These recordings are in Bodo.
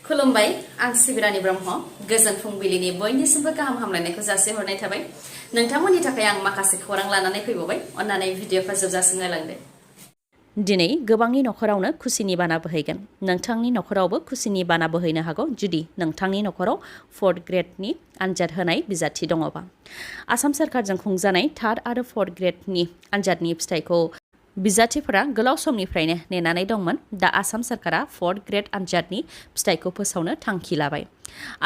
खुलुमबाय आं सिबिरानि ब्रह्म गोजोन फुंबिलिनि बयनिसिमबो गाहाम हामलायनायखौ जासिहरनाय थाबाय नोंथांमोननि थाखाय आं माखासे खौरां लानानै फैबावबाय अन्नानै भिडिअखौ जोबजासिम नायलांदो दिनै गोबांनि नखरावनो खुसिनि बाना बोहैगोन नोंथांनि नखरावबो खुसिनि बाना बोहैनो हागौ जुदि नोंथांनि नखराव 4th ग्रेडनि आनजाद होनाय बिजाथि दङबा आसाम सरकारजों खुंजानाय 3rd आरो 4th ग्रेडनि आनजादनि फिथाइखौ बिजाथिफोरा गोलाव समनिफ्रायनो नेनानै दंमोन दा आसाम सरकारा 4th ग्रेड आनजादनि फिथाइखौ फोसावनो थांखि लाबाय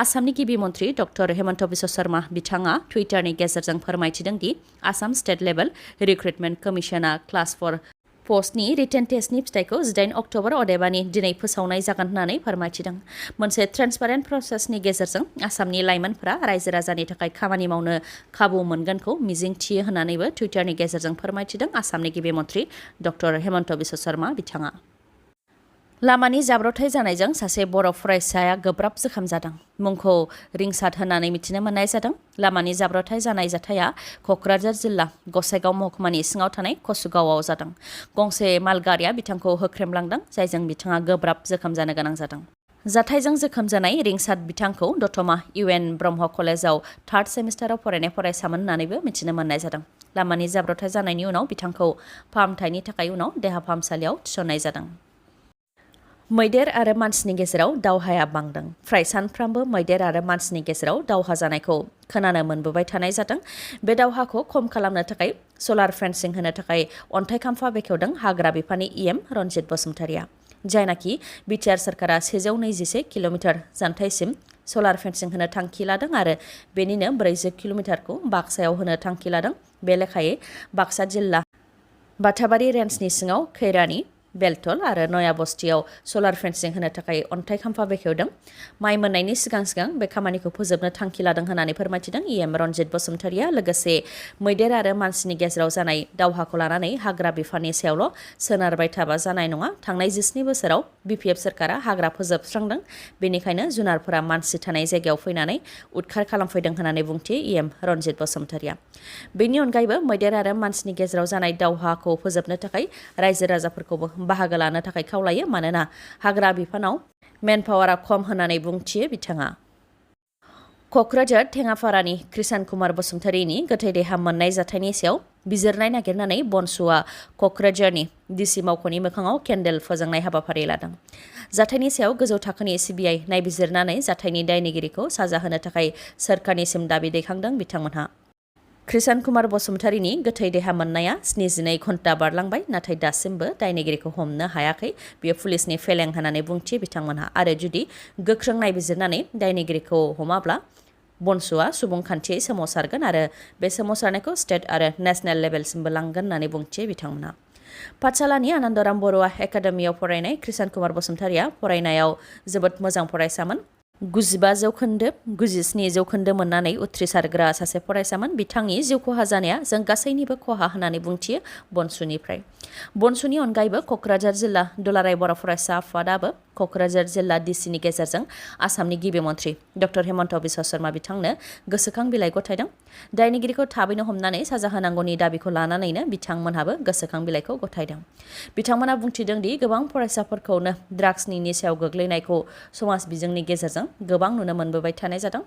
आसामनि गिबि मन्थ्रि डक्टर हेमन्त बिश्व शर्मा बिथाङा टुइटारनि गेजेरजों फोरमायथिदों the Assam state level recruitment कमिशना क्लास 4 पस्टनि रिटेन टेस्टनि फिथाइखौ 18 अक्ट'बर अदेबानि दिनै फोसावनाय जागोन होननानै फोरमायथिदों मोनसे ट्रेन्सपारेन्ट प्रसेसनि गेजेरजों आसामनि लाइमोनफोरा रायजो राजानि थाखाय खामानि मावनो खाबु मोनगोनखौ मिजिंथियो होननानैबो टुइटारनि गेजेरजों फोरमायथिदों आसामनि गिबि मन्थ्रि डक्टर हेमन्त बिश्व शर्मा बिथाङा लामानि जाब्रबथाय जानायजों सासे बर' फरायसाया गोब्राब जोखोम जादों मुंखौ रिंसार होननानै मिथिनो मोननाय जादों लामानि जाब्रबथाय जानाय जाथाया क'क्राझार जिल्ला गसाइगाव महकुमानि सिङाव थानाय कसुगावआव जादों गंसे मालगारिया बिथांखौ होख्रेमलांदों जायजों बिथाङा गोब्राब जोखोम जानो गोनां जादों जाथायजों जोखोम जानाय रिंसार बिथांखौ दतमा इउएन ब्रह्म कलेजाव 3rd सेमिस्टाराव फरायनाय फरायसामोन होननानैबो मिथिनो मोननाय जादों लामानि जाब्रबथाय जानायनि उनाव बिथांखौ फाहामथायनि थाखाय उनाव देहा फाहामसालियाव थिसननाय जादों मैदेर आरो मानसिनि गेजेराव दावहाया बांदों फ्राय सानफ्रामबो मैदेर आरो मानसिनि गेजेराव दावहा जानायखौ खोनानो मोनबोबाय थानाय जादों बे दावहाखौ खम खालामनो थाखाय सलार फेन्सिं होनो थाखाय अन्थाइ खाम्फा बेखेवदों हाग्रा बिफाननि इएम रनजित बसुमतारिया जायनाखि बिटिआर सरकारा 121 किल'मिटार जानथायसिम सलार फेन्सिं होनो थांखि लादों आरो बेनिनो 40 किल'मिटारखौ बाक्सायाव होनो थांखि लादों बे लेखायै बाक्सा जिल्ला बाथाबारि रेन्जनि सिङाव खैरानि बेलटल आरो नया बस्तियाव सलार फेन्सिं होनो थाखाय अन्थाइ खाम्फा बेखेवदों माइ मोननायनि सिगां सिगां बे खामानिखौ फोजोबनो थांखि लादों होननानै फोरमायथिदों इएम रनजित बसुमतारिया लोगोसे मैदेर आरो मानसिनि गेजेराव जानाय दावहाखौ लानानै हाग्रा बिफाननि सायावल' सोनारबाय थाबा जानाय नङा थांनाय 17 बोसोराव बिपिएफ सरकारा हाग्रा फोजोबस्रांदों बेनिखायनो जुनारफोरा मानसि थानाय जायगायाव फैनानै उदखार खालामफैदों होननानै बुंथियो इएम रनजित बसुमतारिया बेनि अनगायैबो मैदेर आरो मानसिनि गेजेराव जानाय दावहाखौ फोजोबनो थाखाय रायजो राजाफोरखौबो बाहागो लानो थाखाय खावलायो मानोना हाग्रा बिफानाव मेनपावारा खम होननानै बुंथियो बिथाङा क'क्राझार टेङापारानि कृष्ण कुमार बसुमतारिनि गोथै देहा मोननाय जाथायनि सायाव बिजिरनाय नागिरनानै बनसुआ क'क्राझारनि डिसि मावख'नि मोखाङाव केन्डेल फोजोंनाय हाबाफारि लादों जाथायनि सायाव गोजौ थाखोनि सिबिआइ नायबिजिरनानै जाथायनि दायनिगिरिखौ साजा होनो थाखाय सोरखारनिसिम दाबि दैखांदों बिथांमोनहा कृष्ण कुमार बसुमतारिनि गोथै देहा मोननाया 72 घन्टा बारलांबाय नाथाय दासिमबो दायनिगिरिखौ हमनो हायाखै बेयो पुलिसनि फेलें होननानै बुंथियो बिथांमोनहा आरो जुदि गोख्रों नायबिजिरनानै दायनिगिरिखौ हमाब्ला बनसुआ सुबुंखान्थियै सोमावसारगोन आरो बे सोमावसारनायखौ स्टेट आरो नेशनेल लेभेलसिमबो लांगोन होननानै बुंथियो बिथांमोनहा पाठशालानि आनन्दराम बर'आ एकाडेमियाव फरायनाय कृष्ण कुमार बसुमतारिया फरायनायाव जोबोद मोजां फरायसामोन 95 जौखोन्दो 97 जौखोन्दो मोननानै उथ्रिसारग्रा सासे फरायसामोन बिथांनि जिउ खहा जानाया जों गासैनिबो खहा होननानै बुंथियो बनसुनिफ्राय बनसुनि अनगायैबो क'क्राझार जिल्ला दुलाराय बर' फरायसा आफादाबो क'क्राझार जिल्ला डिसिनि गेजेरजों आसामनि गिबि मन्थ्रि डक्टर हेमन्त बिश्व शर्मा बिथांनो गोसोखां बिलाइ गथायदों दायनिगिरिखौ थाबैनो हमनानै साजा होनांगौनि दाबिखौ लानानैनो बिथांमोनहाबो गोसोखां बिलाइखौ गथायदों बिथांमोनहा बुंथिदों दि गोबां फरायसाफोरखौनो ड्राग्सनि निसायाव गोग्लैनायखौ समाज बिजोंनि गेजेरजों गोबां नुनो मोनबोबाय थानाय जादों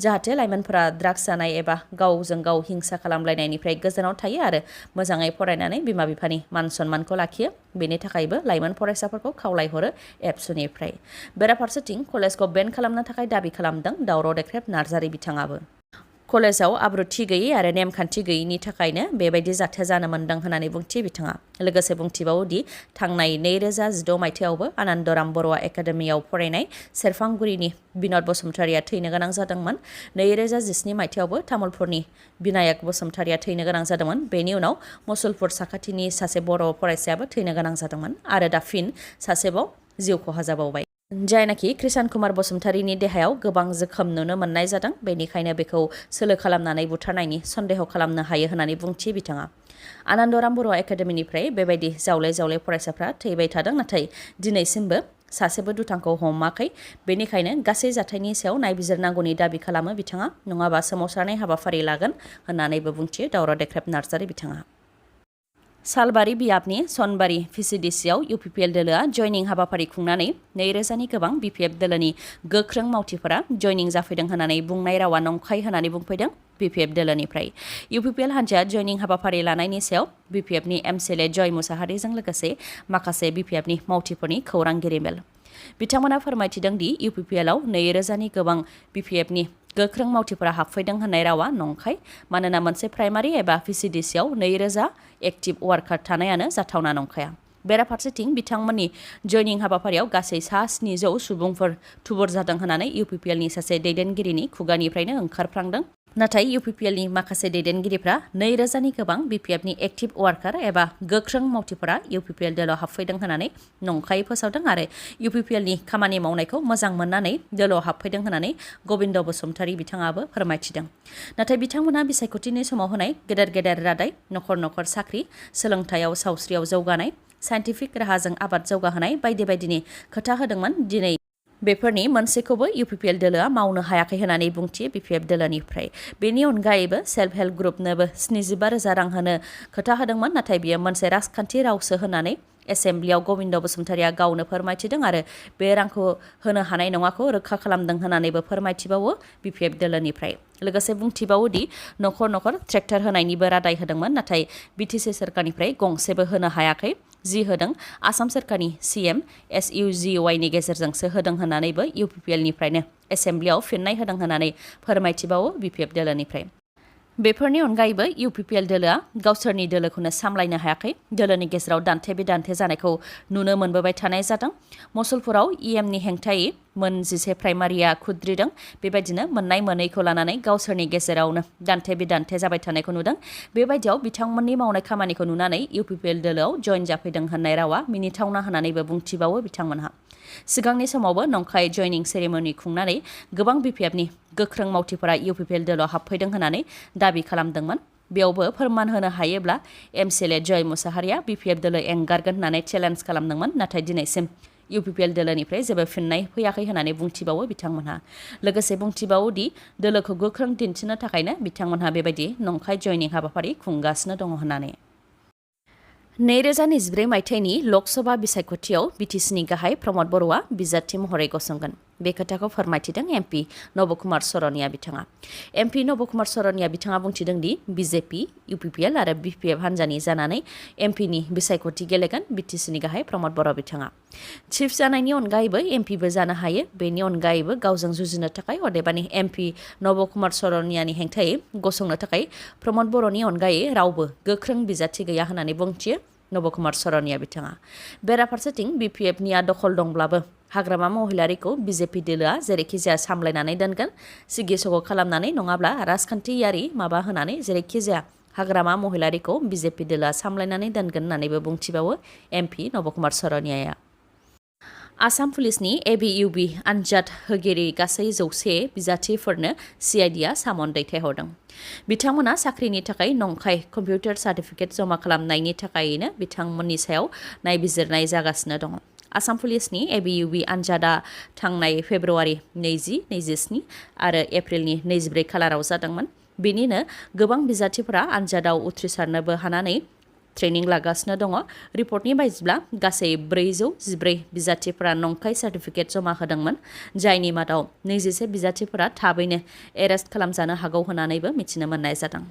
जाहाथे लाइमोनफोरा ड्राग्स जानाय एबा गावजों गाव हिंसा खालामलायनायनिफ्राय गोजानाव थायो आरो मोजाङै फरायनानै बिमा बिफानि मान सन्मानखौ लाखियो बेनि थाखायबो लाइमोन फरायसाफोरखौ खावलायहरो एबसुनिफ्राय बेराफारसेथिं कलेजखौ बेन खालामनो थाखाय दाबि खालामदों दावराव देख्रेब नार्जारि बिथाङाबो कलेजाव आब्रुथि गैयै आरो नेमखान्थि गैयैनि थाखायनो बेबायदि जाथाया जानो मोनदों होननानै बुंथियो बिथाङा लोगोसे बुंथिबावो दि थांनाय 2016 मायथाइयावबो आनन्दराम बर'आ एकाडेमियाव फरायनाय सेरफांगुरिनि बिनद बसुमतारिया थैनो गोनां जादोंमोन 2017 मायथाइयावबो तामुलपुरनि बिनायक बसुमतारिया थैनो गोनां जादोंमोन बेनि उनाव मुसलपुर साखाथिनि सासे बर' फरायसायाबो थैनो गोनां जादोंमोन आरो दा फिन सासेबाव जिउ खहा जाबावबाय जायनाखि कृष्ण कुमार बसुमतारिनि देहायाव गोबां जोखोम नुनो मोननाय जादों बेनिखायनो बेखौ सोलो खालामनानै बुथारनायनि सन्देह खालामनो हायो होननानै बुंथियो बिथाङा आनन्दराम बर' एकाडेमिनिफ्राय बेबायदि जावले फरायसाफ्रा थैबाय थादों नाथाय दिनैसिमबो सासेबो दुथांखौ हमाखै बेनिखायनो गासै जाथायनि सायाव नायबिजिरनांगौनि दाबि खालामो बिथाङा नङाबा सोमावसारनाय हाबाफारि लागोन होननानैबो बुंथियो दावराव देख्रेब नार्जारि बिथाङा सालबारि बियाबनि सनबारि भिसिडिसिआव इउपिपिएल दोलोआ जयनिं हाबाफारि खुंनानै 2000नि गोबां बिपिएफ दोलोनि गोख्रों मावथिफोरा जयनिं जाफैदों होननानै बुंनाय रावा नंखाय होननानै बुंफैदों बिपिएफ दोलोनिफ्राय। इउपिपिएल हान्जाया जयनिं हाबाफारि लानायनि सायाव बिपिएफनि एमसिएलए जय मुसाहारिजों लोगोसे माखासे बिपिएफनि मावथिफोरनि खौरांगिरि मेल। बिथांमोना फोरमायथिदों दि इउपिपिएलआव 2000नि गोबां बिपिएफनि गोख्रों मावथिफोरा हाबफैदों होननाय रावा नंखाय, मानोना मोनसे प्राइमारि एबा भिसिडिसिआव 2000 एक्टिभ वार्कार थानायानो जाथावना नंखाया। बेराफारसेथिं बिथांमोननि जयनिं हाबाफारियाव गासै 700 सुबुंफोर थुबुर जादों होननानै इउपिपिएलनि सासे दैदेनगिरिनि खुगानिफ्रायनो ओंखारफ्रांदों। नाथाय इउपिपिएलनि माखासे दैदेनगिरिफ्रा 2000नि गोबां बिपिएफनि एक्टिभ वार्कार एबा गोख्रों मावथिफोरा इउपिपिएल दोलोआव हाबफैदों होननानै नंखायै फोसावदों आरो इउपिपिएलनि खामानि मावनायखौ मोजां मोननानै दोलोआव हाबफैदों होननानै गबिन्द बसुमतारी बिथाङाबो फोरमायथिदों। नाथाय बिथांमोना बिसायख'थिनि समाव होनाय गेदेर रादाय, नखर साख्रि, सोलोंथायाव सावस्रियाव जौगानाय, साइन्टिफिक राहाजों आबाद जौगाहोनाय बायदि बायदिनि खोथा होदोंमोन। दिनै बेफोरनि मोनसेखौबो इउपिपिएल दोलोआ मावनो हायाखै होननानै बुंथियो बिपिएफ दोलोनिफ्राय। बेनि अनगायैबो सेल्फ हेल्प ग्रुपनोबो 75,000 रां होनो खोथा होदोंमोन, नाथाय बियो मोनसे राजखान्थि रावसो होननानै एसेम्ब्लियाव गबिन्द बसुमतारीया गावनो फोरमायथिदों आरो बे रांखौ होनो हानाय नङाखौ रोखा खालामदों होननानैबो फोरमायथिबावो बिपिएफ दोलोनिफ्राय। लोगोसे बुंथिबावो दि नखर ट्रेक्टर होनायनिबो रादाय होदोंमोन, नाथाय बिटिसि सोरखारनिफ्राय गंसेबो होनो हायाखै। जि होदों आसाम सोरखारनि CM SUGYनि गेजेरजोंसो होदों होननानैबो इउपिपिएलनिफ्रायनो एसेम्ब्लियाव फिननाय होदों होननानै फोरमायथिबावो बिपिएफ दोलोनिफ्राय। बेफोरनि अनगायैबो इउपिपिएल दोलोआ गावसोरनि दोलोखौनो सामलायनो हायाखै। दोलोनि गेजेराव दान्थे-बिदान्थे जानायखौ नुनो मोनबोबाय थानाय जादों। मसलपुराव EMनि हेंथायै मोन 11 प्राइमारिया खुद्रिदों। बेबायदिनो मोननाय मोनैखौ लानानै गावसोरनि गेजेरावनो दान्थे-बिदान्थे जाबाय थानायखौ नुदों। बेबायदियाव बिथांमोननि मावनाय खामानिखौ नुनानै इउपिपिएल दोलोआव जयन जाफैदों होननाय रावा मिनिथावना होननानैबो बुंथिबावो बिथांमोनहा। सिगांनि समावबो नंखाय जयनिं सेरेमनि खुंनानै गोबां बिपिएफनि गोख्रों मावथिफोरा इउपिपिएल दोलोआव हाबफैदों होननानै दाबि खालामदोंमोन। बेयावबो फोरमान होनो हायोब्ला एमसिएलए जय मुसाहारिया बिपिएफ दोलो एंगारगोन होननानै चेलेन्ज खालामदोंमोन, नाथाय दिनैसिम इउपिपिएल दोलोनिफ्राय जेबो फिननाय फैयाखै होननानै बुंथिबावो बिथांमोनहा। लोगोसे बुंथिबावो दि दोलोखौ गोख्रों दिन्थिनो थाखायनो बिथांमोनहा बेबायदि नंखाय जयनिं हाबाफारि खुंगासिनो दङ होननानै। 2024 मायथाइनि लकसभा बिसायख'थियाव बिटिसिनि गाहाय प्रमद बर'आ बिजाथि महरै गसंगोन। बे खोथाखौ फोरमायथिदों एमपि नबकुमार सरनिया बिथाङा। एमपि नबकुमार सरनिया बिथाङा बुंथिदों दि बिजेपि, इउपिपिएल आरो बिपिएफ हान्जानि जानानै एमपिनि बिसायख'थि गेलेगोन बिटिसिनि गाहाय प्रमद बर' बिथाङा। चिफ जानायनि अनगायैबो एमपिबो जानो हायो। बेनि अनगायैबो गावजों जुजिनो थाखाय अदेबानि एमपि नबकुमार सरनियानि हेंथायै गसंनो थाखाय प्रमद बर'नि अनगायै रावबो गोख्रों बिजाथि गैया होननानै बुंथियो नबकुमार सरनिया बिथाङा। बेराफारसेथिं बिपिएफनिया दखल दंब्लाबो हाग्रामा महिलारिखौ बिजेपि दोलोआ जेरैखिजाया सामलायनानै दोनगोन। सिगि-सग' खालामनानै नङाब्ला राजखान्थियारि माबा होनानै जेरैखिजाया हाग्रामा महिलारिखौ बिजेपि दोलोआ सामलायनानै दोनगोन होननानैबो बुंथिबावो एमपि नबकुमार सरनियाया। आसाम पुलिसनि ABUB आनजाद होगिरि गासै 100 बिजाथिफोरनो CIDआ सामन दैथायहरदों। बिथांमोना साख्रिनि थाखाय नंखाय कम्पिउटार सार्टिफिकेट जमा खालामनायनि थाखायनो बिथांमोननि सायाव नायबिजिरनाय जागासिनो दङ। आसाम पुलिसनि ABUB आनजादा थांनाय फेब्रुवारि 20, 27 आरो एप्रिलनि 24 खालाराव जादोंमोन। बेनिनो गोबां बिजाथिफोरा आनजादाव उथ्रिसारनोबो हानानै ट्रेनिं लागासिनो दङ। रिपर्टनि बायदिब्ला गासै 414 बिजाथिफोरा नंखाय सार्टिफिकेट जमा होदोंमोन, जायनि मादाव 21 बिजाथिफोरा थाबैनो एरेस्ट खालामजानो हागौ होननानैबो मिथिनो मोननाय जादों।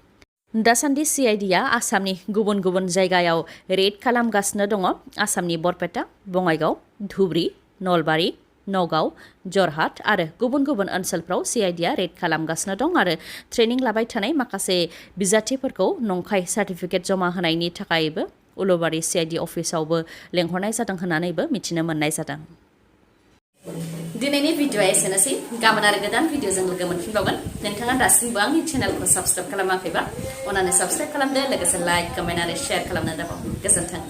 दासान्दि CIDआ आसामनि गुबुन गुबुन जायगायाव रेड खालामगासिनो दङ। आसामनि बरपेटा, बङाइगाव, धुब्री, नलबारि, नगाव, जरहाट आरो गुबुन गुबुन ओनसोलफ्राव CIDआ रेड खालामगासिनो दं आरो ट्रेनिं लाबाय थानाय माखासे बिजाथिफोरखौ नंखाय सार्टिफिकेट जमा होनायनि थाखायबो उलुबारि CID अफिसावबो लेंहरनाय जादों होननानैबो मिथिनो मोननाय जादों। दिनैनि भिडिअ'आ एसेनोसै। गाबोन आरो गोदान भिडिअ'जों लोगो मोनफिनबावगोन। नोंथाङा दासिमबो आंनि चेनेलखौ साबस्क्राइब खालामाखैबा अन्नानै साबस्क्राइब खालामदो, लोगोसे लाइक, कमेन्ट आरो शेयार खालामनो दाबाव। गोजोन्थों।